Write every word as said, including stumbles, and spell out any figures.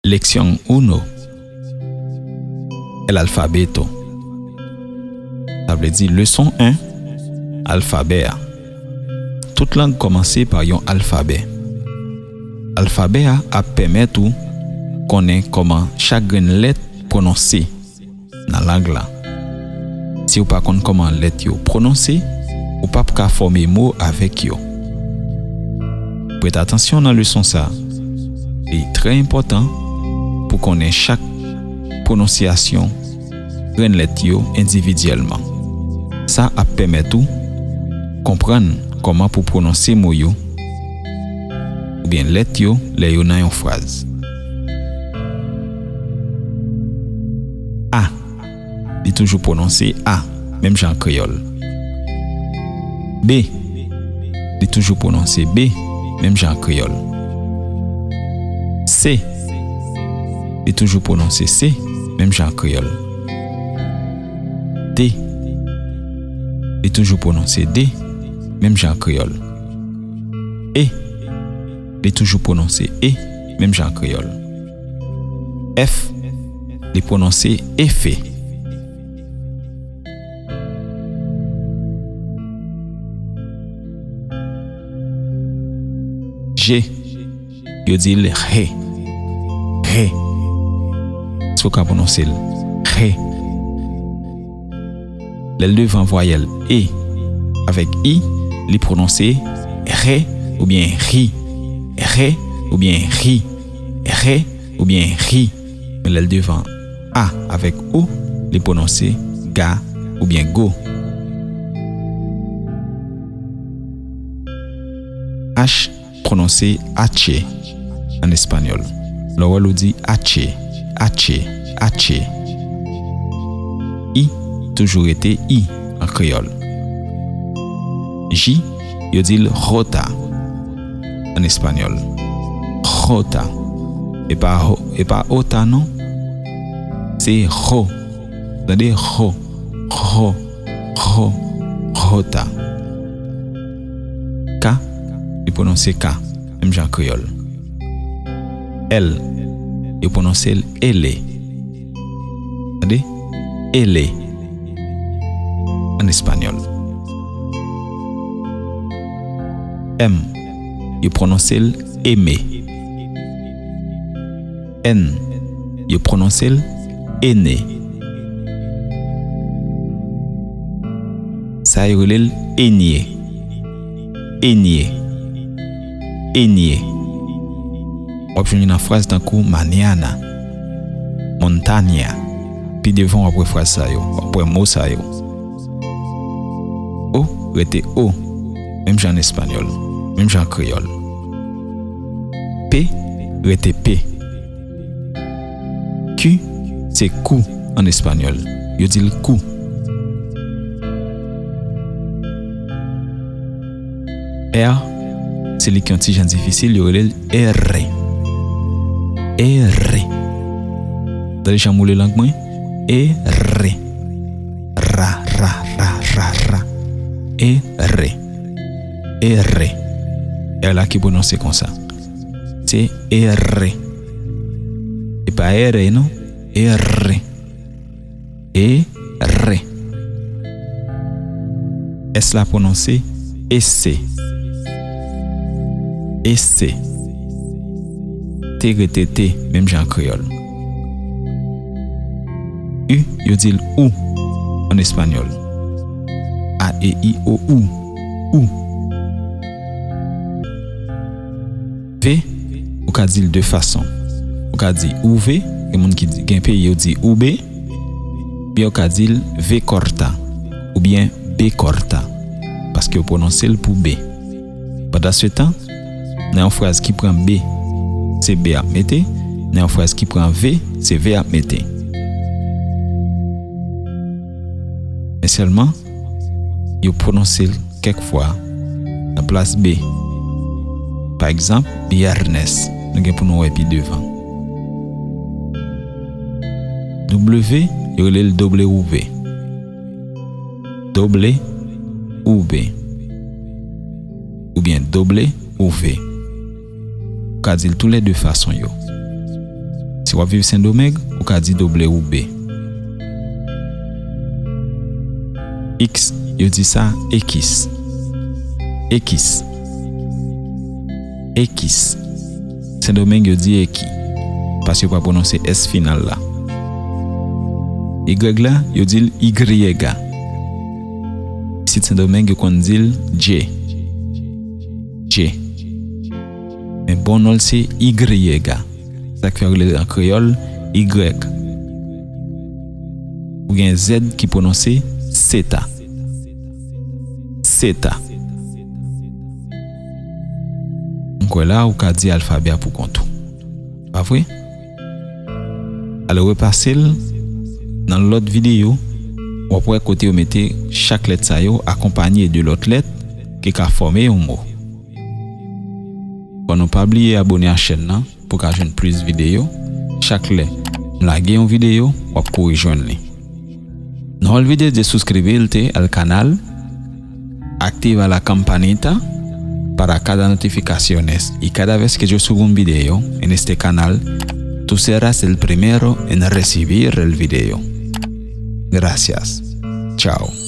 Lección uno. El alfabeto. Sa vle di leson en, alfabè a. Tout lang kòmanse pa yon alfabè. Alfabè a ap pèmèt ou konnen kòman chak grenn lèt pwononse nan lang lan. Si w pa konn kòman lèt yo pwononse, ou p ap ka fòme mo avèk yo. Prete atansyon nan leson sa a. Li trè enpòtan pou konnen chak pwononsyasyon grenn lèt yo endividyèlman. Sa ap pèmèt ou konprann kòman pou pwononse mo yo oubyen lèt yo lè yo nan yon fraz. A, li toujou pwononse A, menm jan ak kreyòl. B, li toujou pwononse B, menm jan ak kreyòl. C, li toujou pwononse C, menm jan ak kreyòl. D, li toujou pwononse D, menm jan ak kreyòl. E, li toujou pwononse E, menm jan ak kreyòl. F, li pwononse efe. G, yo di l he. He. Èske w ka pwononse l? He. Lè l devan vwayèl E avèk I, li pwononse he oubyen hi. He oubyen hi. He oubyen hi. Men lè l devan A avèk O, li pwononse ga oubyen go. H pwononse ache an espanyòl. Lè w wè l, ou di ache, ache, ache. I toujou rete I an kreyòl. J, yo di l jota an espanyòl. Jota. E pa ho-, e pa ota non. Se ho. Tande, ho, ho, ho, jota. K, li pwononse ka, menm jan kreyòl. L, yo pwononse l ele. Tande, ele an espanyòl. M, yo pwononse l eme. N, yo pwononse l ene. Sa yo rele l enye. Enye. Enye. W ap jwenn li nan fraz tankou mañana, montaña. Pi devan w ap wè fraz sa yo, w ap wè mo sa yo. O rete o, menm jan an espanyòl, menm jan an kreyòl. P rete pe. Q se kou an espanyòl. Yo di l kou. R, se li ki yon ti jan difisil, yo rele l ere. Ere. Tande jan m woule lang mwen? Ere. Ra, ra, ra, ra, ra. Ere. Ere. R la ki pwononse konsa. Se ere. E pa ere non. Ere. Ere. S la pwononse ese. Ese. T rete te, menm jan an kreyòl. U, yo di l ou an espanyòl. A, E, I, O, ou. Ou. V, ou ka di l de fason. Ou ka di ou ve, gen moun ki di, gen peyi yo di ou be, oubyen ou ka di l ve kòrta, oubyen be kòrta, paske yo pwononse l pou be. Pandansetan, nan yon fraz ki pran be, se be y ap mete, nan yon fraz ki pran ve, se ve y ap mete. Men sèlman, yo pwononse l kèk fwa nan plas be. Pa egzanp, viernes, nou gen pou nou wè pi devan. W, yo rele l doble ou ve. Doble ou ve. Oubyen doble ou ve. Ou ka di l toulède fason yo. W ap viv Sendomeng, ou ka di W B. X, yo di sa ekis. Ekis. Ekis. Sendomeng, yo di eki. Paske yo pa pwononse S final la. Y la, yo di l igriyega. Isit Sendomeng, yo konn di l dje. Dje. Men bon non l se igriyega. Sa k fè yo rele l an kreyòl igrèk. Ou gen Z ki pwononse seta. Seta. M kwè la ou ka di alfabè a pou kont ou. Pa vre? Al repase l nan lòt videyo, w ap wè kote yo mete chak lèt sa yo akonpanye de lòt lèt ki ka fòme yon mo. Fò nou pa bliye abone a chèn nan pou ka jwenn plis videyo. Chak lè m lage yon videyo, w ap kouri jwenn li. No olvides de suscribirte al canal, activa la campanita para cada notificaciones y cada vez que yo subo un video en este canal, tú serás el primero en recibir el video. Gracias. Chao.